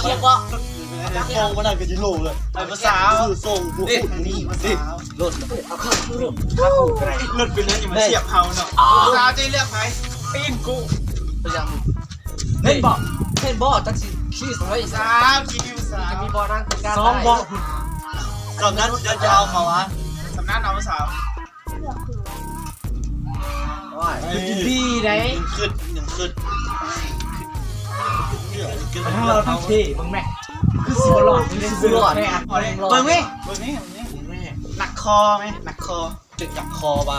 ຮຽກບໍ່ ໂກງບໍ່ໄດ້ກໍຊິໂລເລີຍ ໄປຜູ້ສາວ ຊື້ສົ່ງ ນີ້ ນີ້ ລົດ ເອົາເຂົ້າລົດ ເຂົ້າກໍໄດ້ ລົດເປັນຫຍັງຊິມາສຽບເຮົາເນາະ ຜູ້ສາວຈະເລືອກໃຜ ຕີນກູ ເຫັນບໍ່ ເຫັນບໍ່ ຈັກຊິຂີ່ສ່ຳໃດ ສາວ ຂີ່ຢູ່ສາວ ຈະມີບໍ່ນັ່ງຄືກັນ ສອງເບາະ ຕອນນັ້ນຈະເອົາເຂົາຫວາ ສຳນັ້ນເອົາຜູ້ສາວ ໂອ້ຍ ດີໄດ໋ ຍັງຄຶດ ຍັງຄຶດ ເຮົາທັງເທເບິ່ງແມ ຄືຊິບໍ່ລອດ ຄືຊິບໍ່ລອດ ເບິ່ງແມ ເບິ່ງນີ້ ເບິ່ງນີ້ ໜັກຄໍແມ ໜັກຄໍ ເຈັບກັບຄໍວ່າ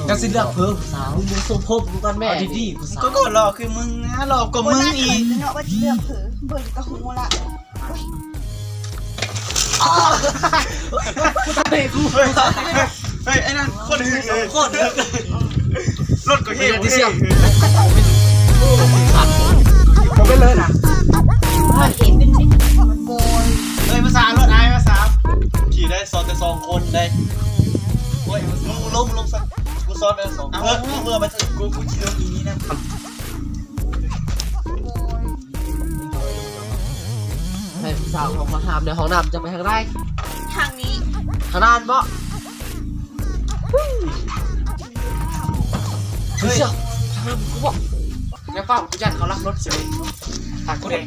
ເຈົ້າຊິເລືອກເພິ່ນຜູ້ສາວ ມຶງສົມພົບກັນແມ ດີໆ ຜູ້ສາວ ກໍຫຼໍ່ຄືມຶງນະ ຫຼໍ່ກວ່າມຶງອີກ ເນາະ ວ່າຊິເລືອກເພິ່ນ ເບິ່ງກໍຮູ້ລະ. ເຮີ້ຍ ເຮີ້ຍ ເຮີ້ຍ ໄອ້ນັ້ນໂຄດຫຶງເລີຍ ໂຄດຫຶງ ລົດກໍເຮ ບໍ່ເປັນເລີຍນະ ເຮີ້ຍ ເຫັນເປັນ ເຮີ້ຍ ພາສາລົດອ້າຍ ພາສາ ຂີ່ໄດ້ສອນແຕ່ສອງຄົນໄດ໋ ໂອ້ຍ ມຶງລົງ ລົງຊະ ກູສອນໄປສອງ ເອີ ເມື່ອໄປ ກູ ກູຊິລົງອີ່ນີ້ນະ. ໃຫ້ຜູ້ສາວເຂົ້າມາຖາມໃນຫ້ອງນ້ຳ ຈະໄປທາງໃດ? ທາງນີ້ ທາງນັ້ນບໍ? ເຮີ້ຍ ທາງນັ້ນບໍ່? ຢ່າຟ້າວ ຢ້ານເຂົາລັກລົດຊິ ຫາກູແດ່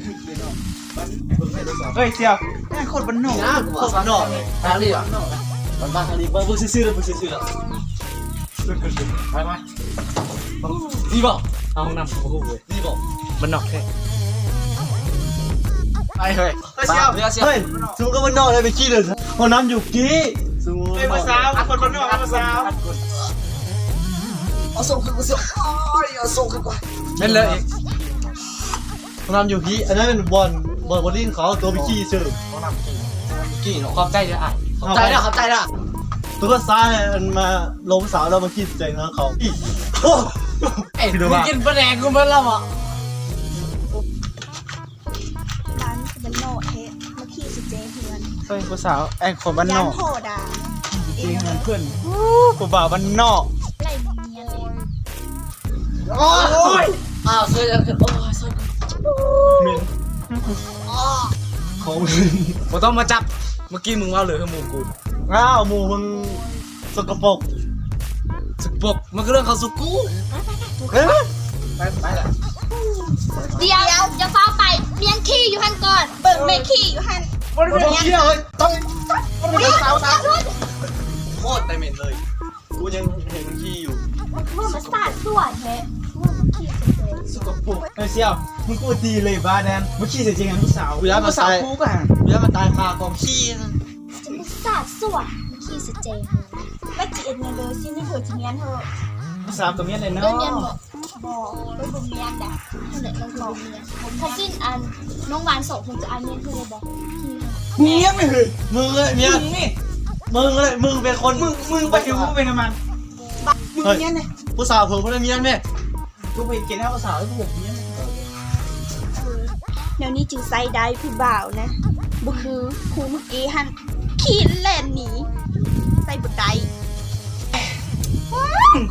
ເຮີ້ຍ ສ່ຽວ ແມ່ງໂຄດບ້ານນອກ ໂຄດບ້ານນອກ ທາງນີ້ຫວາ ມັນມາທາງນີ້ ເບິ່ງ ເບິ່ງຊື່ໆ ເບິ່ງຊື່ໆ ໄປ ໄປ ນີ້ບໍ? ເອົາຫ້ອງນ້ຳ ບໍ່ຮູ້ເວີຍ ນີ້ບໍ? ບ້ານນອກແທ້ ໄປເຮີ້ຍ ເຮີ້ຍ ເຊຍວ ເຮີ້ຍ ເຊຍວ ເຮີ້ຍ ສູງກັບບ້ານນອກໄດ້ໄປຂີ່ເລີຍ ຫ້ອງນ້ຳຢູ່ກີ້ ສູງ ເຮີ້ຍ ຜູ້ສາວ ຄົນບ້ານນອກ ຜູ້ສາວ ເອົາສົ່ງຂຶ້ນ ຜູ້ສາວ ໂອ້ຍ ເອົາສົ່ງຂຶ້ນກ່ອນ ແມ່ນເລີຍ ຫ້ອງນ້ຳຢູ່ພີ້ ອັນນັ້ນແມ່ນບ່ອນ ບ່ອນໂບລິງເຂົາ ໂຕໄປຂີ່ຊື່ ຫ້ອງນ້ຳກີ້ ຂອບໃຈເດີອ້າຍ ຂອບໃຈເດີ ຂອບໃຈເດີ ຕຸກກະສາອັນມາລົງສາວແລ້ວມາຂີ່ໃສ່ເຮືອເຂົາ ໂອ້ ເອີຍ ມຶງກິນປາແດກກູເບິດແລ້ວບໍ? ບ້ານຄືບ້ານນອກແທ້ ມາຂີ່ໃສ່ແຈເຮືອນ ເຮີ້ຍ ຜູ້ສາວ ແອງຄົນບ້ານນອກ ຢ້ານພໍ່ດ່າ ເອີ ເຮືອນເພິ່ນ ໂອ້ ຜູ້ບ່າວບ້ານນອກ ໄລ່ເມຍເລີຍ ໂອ້ຍ ອ້າວ ຊ່ວຍກັນ ໂອ້ຍ ຊ່ວຍກັນ ເໝັນ ຂອງ ບໍ່ຕ້ອງມາຈັບ ເມື່ອກີ້ມຶງເວົ້າເລີຍຄືໝູ່ກູ ອ້າວ ໝູ່ມຶງ ສະກະປົກ ສະກະປົກ ມັນຄືເລື່ອງຂອງສຸກູ ເອີ ໄປ ໄປລະ ດຽວ ຢ່າຟ້າວໄປ ມຽນຂີ້ຢູ່ຫັ້ນກ່ອນ ເບິ່ງແມ່ຂີ້ຢູ່ຫັ້ນ ບໍ່ໄດ້ເປັນເຂີ້ຍເຮີ້ຍ ຕ້ອງ ບໍ່ໄດ້ເປັນສາວ ໂຄດແຕ່ເໝັນເລີຍ ກູຍັງເຫັນມັນຂີ່ຢູ່ ມັນຄືວ່າມັນສາດສ່ວນແທ້ ສະກະປົກ ເຮີ້ຍ ສ່ຽວ ມຶງກູຕີເລີຍບ້າແດນ ມາຂີ່ໃສ່ເຈງຜູ້ສາວ ກູຢ້ານມັນຕາຍ ກູຢ້ານມັນຕາຍຄາກອງຂີ້ ຈະມາສາດສ່ວນ ມາຂີ່ໃສ່ແຈງ ວ່າຊິເຮັດຫຍັງເດີ ຊິມີຜົວຊິມຽນເຮີ້ຍ ຜູ້ສາວກໍມຽນແຫຼະເນາະ ເອີ້ນມຽນບໍ່? ບໍ່ ເອີ້ນບໍ່ມຽນດາ ຫັ້ນແຫຼະ ເອີ້ນບໍ່ມຽນ ຖ້າຊິອັນ ນ້ອງຫວານສອງຄົນຈະອາຍມຽນເທື່ອໃດບໍ່? ມຽນເຮີ້ຍ ມຶງເລີຍມຽນ ມຶງເລີຍ ມຶງເປັນຄົນ ມຶງ ມຶງໄປເຮັດຮູ້ເປັນນຳມັນ ມຶງມຽນເລີຍ ຜູ້ສາວເພິ່ນບໍ່ໄດ້ມຽນແມ້ ຄືບໍ່ເຫັນເກນເອົາສາວໃຫ້ພວກເມຍ ແນວນີ້ຈຶ່ງໃຊ້ໄດ້ຜູ້ບ່າວນະ ບໍ່ຄືຄູ່ມື້ກີ້ຫັ້ນ ຂີ່ແລ່ນໜີ ໃຊ້ບໍ່ໄດ້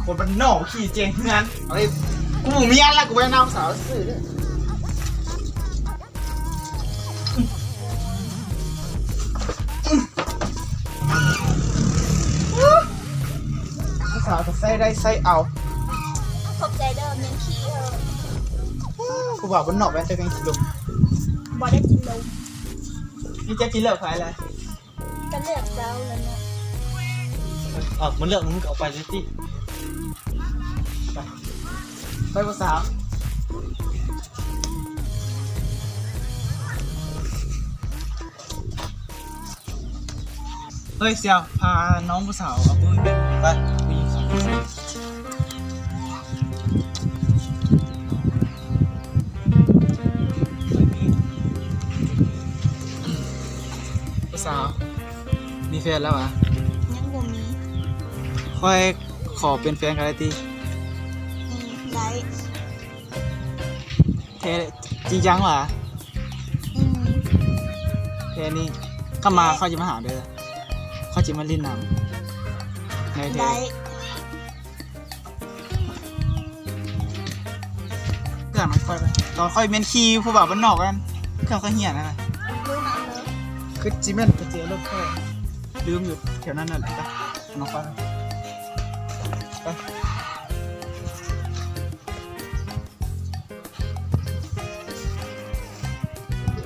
ຄົນບ້ານນອກຂີ່ແຈງເຮືອນ ເອົາເລີຍ ກູບໍ່ມີອັນລະ ກູບໍ່ໄດ້ນຳສາວຊື່ເດີ. ຜູ້ສາວກໍໃຊ້ໄດ້ໃຊ້ເອົາ ຂອບໃຈເດີ ມຽນຂີ່ເຮີ້ຍ ຜູ້ບ່າວບ້ານນອກແມ່ນແຕ່ແມ່ນຂີ້ລົມ ບໍ່ໄດ້ກິນລົມ ນີ້ຈະກິນເຫຼືອໃຜລະ ກໍເລືອກເຈົ້າແລ້ວເນາະ ເອີ ມັນເລືອກ ມຶງກໍເອົາໄປເລີຍຕິ ໄປ ໄປຜູ້ສາວ. ເຮີ້ຍ ສ່ຽວ ພານ້ອງຜູ້ສາວເອົາຜູ້ ໄປ ຜູ້ຍິງສອງຄົນ ຜູ້ສາວ ມີແຟນແລ້ວຫວາ? ຍັງບໍ່ມີ ຂ້ອຍຂໍເປັນແຟນກັນໄດ້ຕິ? ອືມ ໄດ້. ແທ້ ຈິງຈັງຫວາ? ອືມ ແທ້ນີ້ ຄັນມາ ແທ້ ຂ້ອຍຈະມາຫາເດີ ຂ້ອຍຈະມາຫຼິ້ນນຳ ໄດ້ແທ້ ໄດ້ ເພື່ອນຂ້ອຍ ຕອນຂ້ອຍແມ່ນຂີ່ຜູ້ບ່າວບ້ານນອກນັ້ນ ເຈົ້າກໍຮຽນນະ ຄືຊິແມ່ນກະແຈລົດຂ້ອຍ ລືມຢູ່ແຖວນັ້ນນະ ໄປ ມາຟັງ ໄປ.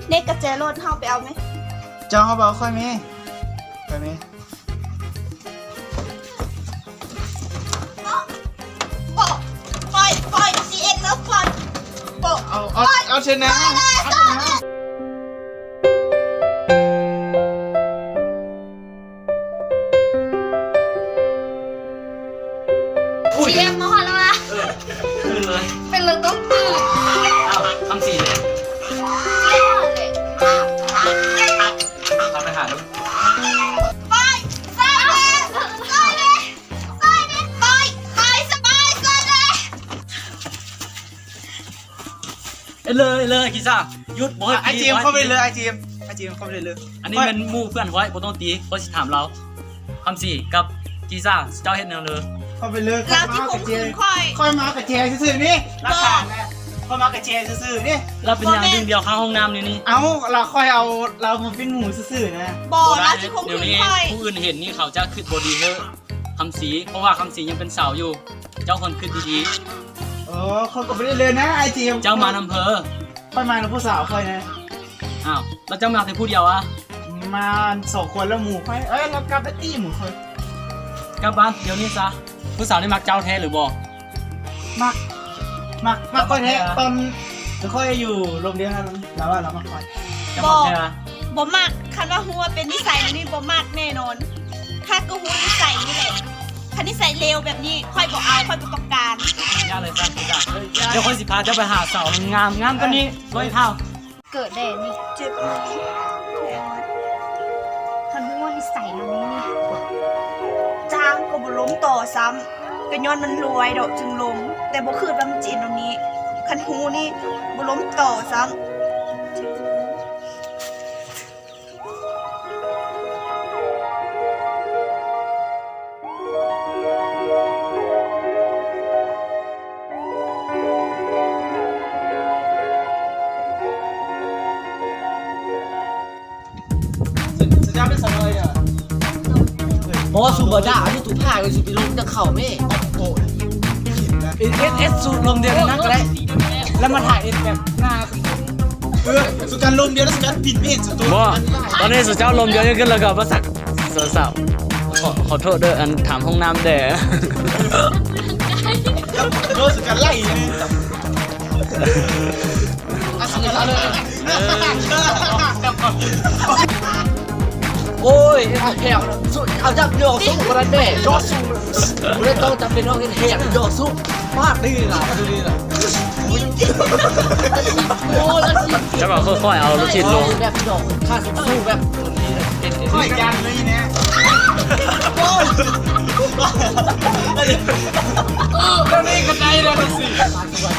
ເນັກກະແຈລົດເຮົາໄປເອົາແມ. ເຈົ້າ ເຮົາບໍ່ເອົາ ຂ້ອຍມີ ຂ້ອຍມີ. ບໍ່ ຂ້ອຍ ຂ້ອຍຊິເອັດແລ້ວ ຂ້ອຍ ບໍ່ ເອົາ ເອົາ ເອົາເທື່ອໜ້າ ເອົາເທື່ອໜ້າ. ອຸ້ຍ ຊີເອັມມາຮອດແລ້ວຫວາ? ເອີ ຄືນເລີຍ ເປັນເລື່ອງຕ້ອງຕື່ນ. ອ້າວ ຄຳສີເດ? ເອົາໄປຫາດູ. ໄປ ຊ່ອຍແດ່ ຊ່ອຍແດ່ ຊ່ອຍແດ່ ໄປ ໄປ ສະບາຍ ຊ່ອຍແດ່. ເອີ ເລີຍ ເລີຍ ຄີຊາ ຢຸດ ບໍ່ໃຫ້ຕີ. ອ້າຍເຈມ ເຂົ້າໄປເລີຍ ອ້າຍເຈມ ອ້າຍເຈມ ເຂົ້າໄປເລີຍ. ອັນນີ້ແມ່ນໝູ່ເພື່ອນຂ້ອຍ ບໍ່ຕ້ອງຕີ ຂ້ອຍຊິຖາມລາວ. ຄຳສີກັບຄີຊາ ເຈົ້າເຮັດຫຍັງເລີຍ? ຂ້ອຍໄປເລີຍ ເຈົ້າຊິຂົ່ມຂືນຂ້ອຍ. ຂ້ອຍມາກະແຈຊື່ໆນີ້ ຫຼັກຖານນະ ຂ້ອຍມາກະແຈຊື່ໆນີ້. ລາວເປັນຫຍັງດຶງດຽວຄາຫ້ອງນ້ຳນີ້ນີ້? ເອົ້າ ລາວ ຂ້ອຍເອົາລາວມາປິ່ນໝູຊື່ໆນະ. ບໍ່ ລາວຊິຂົ່ມຂືນຂ້ອຍ. ຜູ້ອື່ນເຫັນນີ້ເຂົາຈະຄິດບໍ່ດີເດີ ຄຳສີ ເພາະວ່າຄຳສີຍັງເປັນສາວຢູ່. ເຈົ້າຄວນຄິດດີໆ. ໂອ້ ຂ້ອຍກໍບໍ່ໄດ້ເລີຍນະ ອ້າຍເຈມ. ເຈົ້າມານຳເພີ? ຂ້ອຍມານຳຜູ້ສາວຂ້ອຍນະ. ອ້າວ ແລ້ວເຈົ້າມາແຕ່ຜູ້ດຽວອະ? ມາສອງຄົນແລ້ວໝູ່ຂ້ອຍ ເອີຍ ລາວກັບໄປຕີໝູ່ຂ້ອຍ. ກັບບ້ານດຽວນີ້ຊະ. ຜູ້ສາວນີ້ມັກເຈົ້າແທ້ຫຼືບໍ່? ມັກ ມັກ ມັກຂ້ອຍແທ້. ຕອນຂ້ອຍຢູ່ໂຮງຮຽນນັ້ນ ລາວວ່າລາວມັກຂ້ອຍ. ບໍ່ ບໍ່ມັກ. ຄັນວ່າຮູ້ວ່າເປັນນິໄສແນວນີ້ ບໍ່ມັກແນ່ນອນ. ຫາກກໍຮູ້ນິໄສນີ້ແຫຼະ. ຄັນນິໄສເລວແບບນີ້ ຂ້ອຍບໍ່ເອົາ ຂ້ອຍບໍ່ຕ້ອງການ. ຢ່າເລີຍ ດຽວຂ້ອຍຊິພາເຈົ້າໄປຫາສາວງາມ ງາມກວ່ານີ້. ເອີ ບໍ່ໃຫ້ທ້າວ ເກີດແດ່ນີ້ ເຈັບ ຄັນຮູ້ວ່ານິໄສແນວນີ້ນີ້ ຈ້າງກໍບໍ່ລົມຕໍ່ຊ້ຳ. ກໍຍ້ອນມັນລວຍດອກຈຶ່ງລົມ ແຕ່ບໍ່ຄິດວ່າມັນຈະເຮັດແນວນີ້. ຄັນຮູ້ນີ້ບໍ່ລົມຕໍ່ຊ້ຳ. ບໍ່ ສູບໍ່ດ່າ ອັນນີ້ຕູພາກເລີຍ ສູໄປລົງນຳເຂົາແມ້. ເອັດ ເອັດ ເອັດ ສູລົມດຽວນັ້ນກໍໄດ້ ແລ້ວມາຖ່າຍເອັດແບບໜ້າ ເອີ ສຸກັນລົມດຽວ ແລ້ວສຸກັນປິ່ນເມນສຸໂຕ. ບໍ່ ຕອນນີ້ສຸເຈົ້າລົມດຽວກັນ ແລ້ວກໍມາສັກສາວໆ. ຂໍ ຂໍໂທດເດີ ອັນ ຖາມຫ້ອງນ້ຳແດ່. ໂດນສຸກັນໄລ່ນີ້ ອະ ສຸກັນລາເລີຍ. ໂອ້ຍ ເຮັດແຮງ ເອົາຈັບຢອກສູບໍ່ໄດ້ແດ່ ຢອກສູບໍ່ໄດ້ ຕ້ອງຈຳເປັນຕ້ອງເຮັດແຮງ ຢອກສູມາກດີລະ ດີລະ. ໂອ້ ລະຊິ ຈະບອກຄ່ອຍໆເອົາລູກຊິດລົງ ແບບຢອກຂ້າສູແບບ ຂ້ອຍຢ້ານເລີຍນະ. ໂອ້ຍ ໂອ້ຍ ແບບນີ້ກໍໄດ້ລະ ລະຊິ.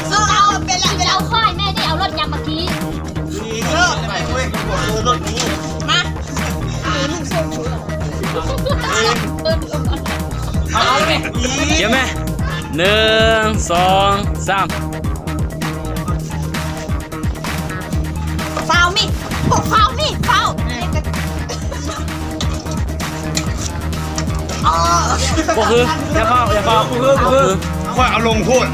ເອີ ເອົາ ເປັນລະ ເປັນລະ. ເອົາຂ້ອຍແມ່ເດ້ ເອົາລົດຫຍັງມາກີ້? ເອີ ໄປເວີຍ ລົດນີ້ ມາ. ເອົາເອົາແມ່ ດຽວແມ່ ໜຶ່ງ ສອງ ສາມ. ຟ້າວມີ ພວກຟ້າວມີ ຟ້າວ. ບໍ່ຄື ຢ່າຟ້າວ ຢ່າຟ້າວ ບໍ່ຄື ບໍ່ຄື. ຂ້ອຍເອົາລົງໂພດ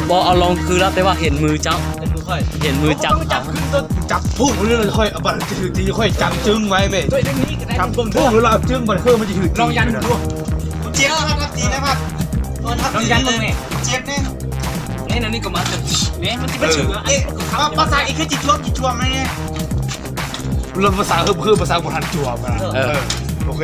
ບໍ່ເອົາລົງຄືລະ ແຕ່ວ່າເຫັນມືເຈົ້າ ເຫັນມືຂ້ອຍ ເຫັນມືຈັບ ຈັບຄື ຈັບພຸ້ນເລີຍ. ຂ້ອຍເອົາບັດຖືກຕີ ຂ້ອຍຈັບຈຶ່ງໄວ້ແມ່ ຈັບເບິ່ງພຸ້ນ ລະເອົາຈຶ່ງບັດຄືມັນຈະຖືກ ລອງຢັນດູ. ເຈັບຄັບ ຕີນະຄັບ ລອງຢັນເບິ່ງແມ່ ເຈັບແນ່. ນີ້ນະ ນີ້ກໍມາ ນີ້ມັນຊິມາຖືກ ເອີ ເອະ ພາສາອີກຄືຈິຈວບ ຈິຈວບແມ່. ລະພາສາເຮີບ ພາສາບໍ່ທັນຈວບນະ. ເອີ ເອີ ໂອເຄ